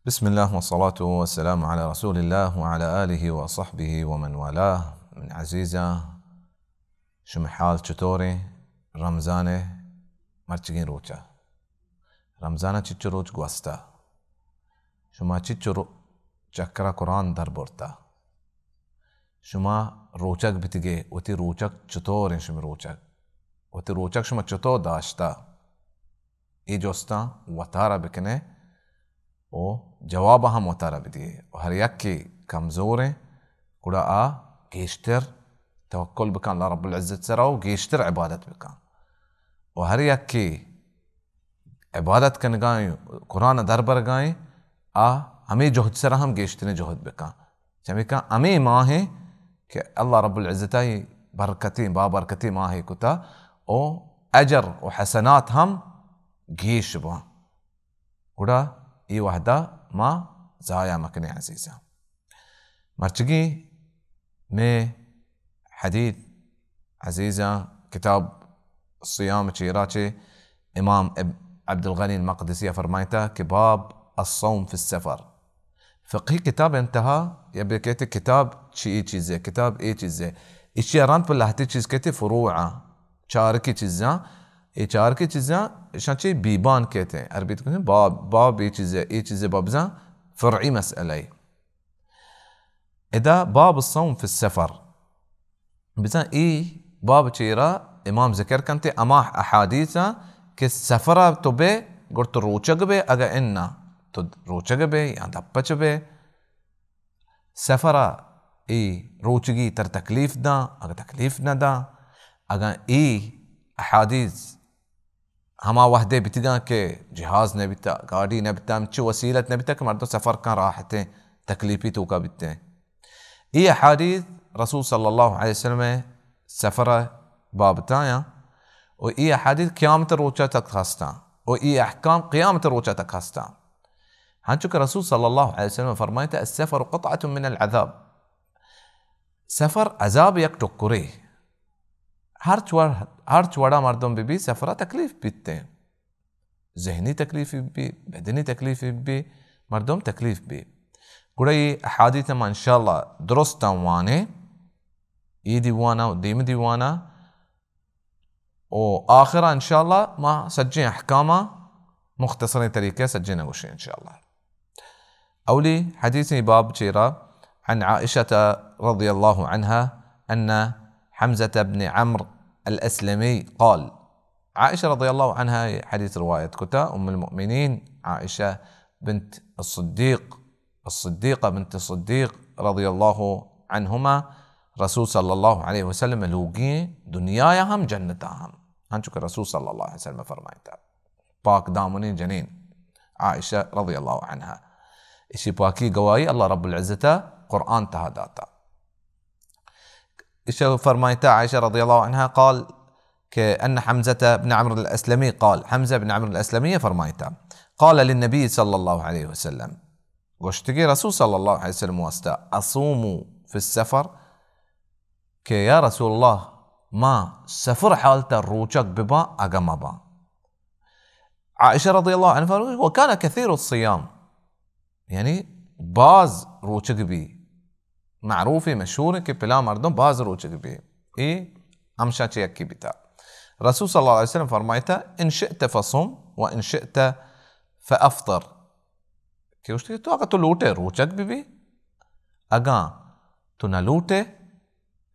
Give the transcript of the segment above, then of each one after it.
بسم الله والصلاة والسلام على رسول الله وعلى آله وصحبه ومن والاه. من عزیزاں، شمئے حال چطوریں؟ رمضان ءِ مرچگیں روچ ءَ، رمضان ءَ چچو روچ گوستہ؟ شما چچو رو-، چکرا قرآن در برتہ؟ شما روچگ بیتگے، وتی روچگ چطوریں شمئے روچگ؟ وتی روچگ شما چطور داشتہ؟ اے جستاں وتارا بکنے و جواب ہم وتارا بدیے۔ و ہر یکے کمزوریں، گڑا آ گیشتر توکل بکن اللہ رب العزت سرا و گیشتر عبادت بکن۔ و ہر یکے عبادت کنگائیں، قرآن دربرگائیں، آ ہمے جہد سرا ہم گیشتریں جہد بکن۔ چمیکا ہمے ماہیں کہ اللہ رب العزت ءَ برکتیں، بابرکتیں ماہے کتا، او اجر و حسنات ہم گیش باں۔ گڑا اے وہدا ما ضائع مکنیں عزیزاں۔ مرچگی مئے حدیث عزیزاں، کتاب صیام چیرا چے امام اب-، عبدالغنی المقدسی ءَ فرمائتا کہ باب الصوم فی السفر۔ فقہی کتاب انتہا یا بہ کہتے کتاب چی اے چیزے، کتاب اے چیزے۔ اشی ءَ رند پہ لہتے چیز کہتے فروعاں، چارکی چیزاں۔ اے چارکی چیزاں اشاں چے بیبان کہتے، عربی تو کہتے باب، باب اے چیزے، اے چیزے بابزاں فرعی مسئلہ۔ ادا باب الصوم فی السفر۔ بزاں اے باب چیرا امام ذکر کنتے ہما احادیث آں کہ سفرا تو بے، گڑ تو روچگ بے، اگا انا تو روچگ بے یا دپچ بے۔ سفرا اے روچگی تر تکلیف داں، اگا تکلیف نہ داں، اگا اے احادیث ہما وہدے بیتگاں کہ جہاز نہ بیتا، گاڑی نہ بیتا، ہمچو وسیلت نہ بیتا کہ مردم سفر کن راحتیں، تکلیفی توکا بیتیں۔ اے احادیث رسول صلی اللہ علیہ وسلم ءِ سفر ءِ بابتایاں و اے احادیث قیامت روچا تک ہستاں و اے احکام قیامت روچا تک ہستاں۔ ہنچو کہ رسول صلی اللہ علیہ وسلم فرمائتا، السفر قطعة من العذاب، سفر عذاب یک ٹکرے۔ ہرچ وڑ، ہرچ وڑا مردم بہ بی، سفرا تکلیف بیتیں۔ ذہنی تکلیف بی، بدنی تکلیف بی، مردم تکلیف بی۔ گڑا اے احادیث ما انشاءاللہ درستاں وانیں۔ اے دیوانا و دیم دیوانا و آخرا انشاءاللہ ما سجیں احکاما مختصریں طریقے سجیں نگوشیں انشاءاللہ۔ اولی حدیث اے باب چیرا، عن عائشة رضی اللہ عنها ان حمزة بن عمرو الاسلمی قال، عائشہ رضی اللہ عنہا اے حدیث روایت کتا، ام المؤمنین عائشہ بنت الصدیق، الصدیقہ بنت الصدیق رضی اللہ عنہما، رسول صلی اللہ علیہ وسلم لوگی دنیا ہم جنتا ہم، ہنچو کہ رسول صلی اللہ علیہ وسلم فرمائتا۔ پاک دامنیں جنین عائشہ رضی اللہ عنہا۔ اشی پاکی گواہی اللہ رب العزت قرآن تہا داتا۔ اشی فرمائتا عائشہ رضی اللہ عنہا قال کہ ان حمزة بن عمرو الاسلمی قال، حمزہ بن عمرو الاسلمی فرمائتا، قال للنبی صلی اللہ علیہ وسلم، گوشتگی رسول صلی اللہ علیہ وسلم واسطہ، اصوم فی السفر، کہ یا رسول اللہ، ما سفر حالتا روچگ بباں اگا مباں؟ عائشہ رضی اللہ عنہا فرمائے، وکان کثیر الصیام، یعنی باز روچگ بی، معروف مشہور کہ پلا مردم باز روچگ بی۔ اے ہمشاں چہ یکی بیتا۔ رسول صلی اللہ علیہ وسلم فرمائتا، ان شئت فصم و ان شئت فافطر۔ کہ گوشتی کہ تو اگاں تو لوٹے روچگ بہ بی، اگاں تو نہ لوٹے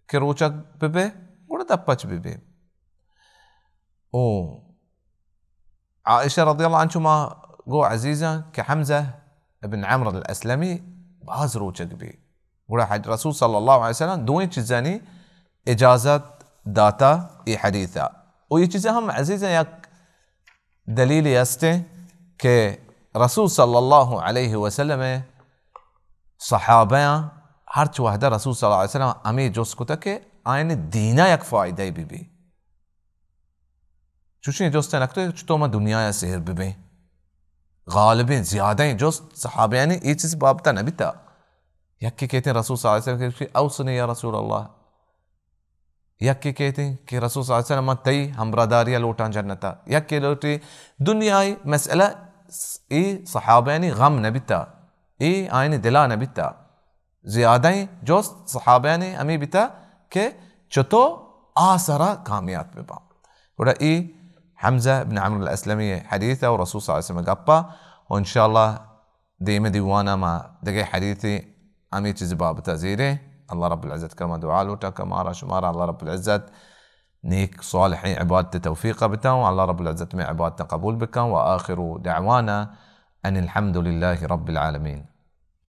کہ روچگ بہ بے، گڑا دپچ بہ بے۔ او عائشہ رضی اللہ عنہ چما گو عزیزاں کہ حمزہ ابن عمرو الاسلمی باز روچگ بی۔ گڑا حج-، رسول صلی اللہ علیہ وسلم دوئیں چیزانی اجازت داتا اے حدیثا۔ او اے چیزیں ہم عزیزاں یک دلیلے استیں کہ رسول صلی اللہ علیہ وسلم صحابیاں ہرچ وہدہ رسول صلی اللہ علیہ وسلم ہمے جست کتا کہ آیانی دینا یک فائدہ بہ بی۔ چوشیں جست نکتو کہ چطور ما دنیا سیر ببیں۔ غالبیں زیادہیں جست صحابیانی اے چیز بابتا نبیتا۔ یکے کہتیں رسول صلی اللہ علیہ وسلم کہ اوصنی یا رسول اللہ۔ یکے کہتیں کہ رسول صلی اللہ علیہ وسلم، من تئی ہمراہداری لوٹاں جنتا۔ یکے لوٹی دنیائی مسئلہ، اے صحابیانی غم نبیتا۔ اے آیانی دلا نہ بیتا۔ زیادہ جست صحابیانی ہمے بیتا کہ چتو آ سرا کامیاب ببا۔ گڑا اے حمزہ ابن عمرو الاسلمی حدیث و رسول صلی اللہ علیہ وسلم گپا، و انشاءاللہ دیم دیوانا ما دگہ حدیثی ہمے چیز بابتا زیریں۔ اللہ رب العزت کرما دعا لوٹا کہ مارا شمارا اللہ رب العزت نیک صالحیں عبادت توفیق بتا، و اللہ رب العزت میں عبادت قبول بکن۔ و آخر دعوانا ان الحمد للہ رب العالمین۔